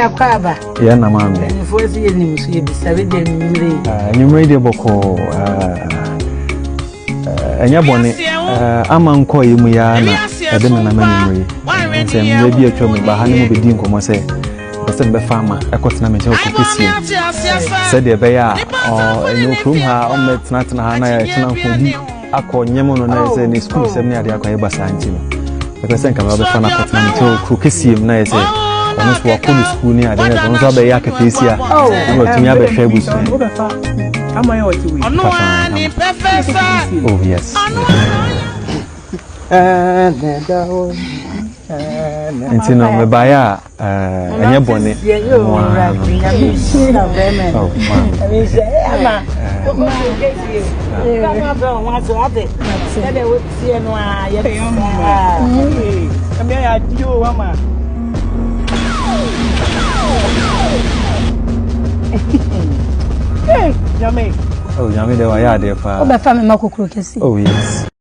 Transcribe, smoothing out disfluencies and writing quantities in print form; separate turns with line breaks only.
Akɔ aba.
Yɛn na maame.
Mpanyinfoɔ si yɛ nim so yɛ bisa bi deɛ nwumire yi.
Nwumire deɛ bɔkɔɔ ɛnyɛ bɔne ama nkɔ yi mu ya na ɛde me nam anwumire yi. Sɛ mmerɛ bi atwa mu ba ha ne mu bɛdi nkɔmmɔ sɛ pɛ sɛ mbɛfa ama ɛkɔtena me nkyɛn wɔ kɔkɛsie sɛdeɛ ɛbɛyɛ a ɛnyɛ okurom ha ɔmmɛtenatena ha na yɛtena nko bi akɔ nyɛm no na yɛ sɛ ne sukuu sɛm ne adeɛ akɔ ayɛ basaa nti no mepɛ sɛ nka mebɛfa no akɔtena me nkyɛn wɔ kuro kɛsie mu na yɛ sɛ ɔno nso wakɔ ne sukuu ne adeɛ na ɔno nso abɛyɛ akataasia na watumi abɛhwɛ abusua. Oh yes. Nti no mebaeɛ a ɛnyɛ bɔne. Oh, nyame deɛ wayɛ adeɛ paa.
Wobɛfa me ma kokuro kɛse.
Oh yes.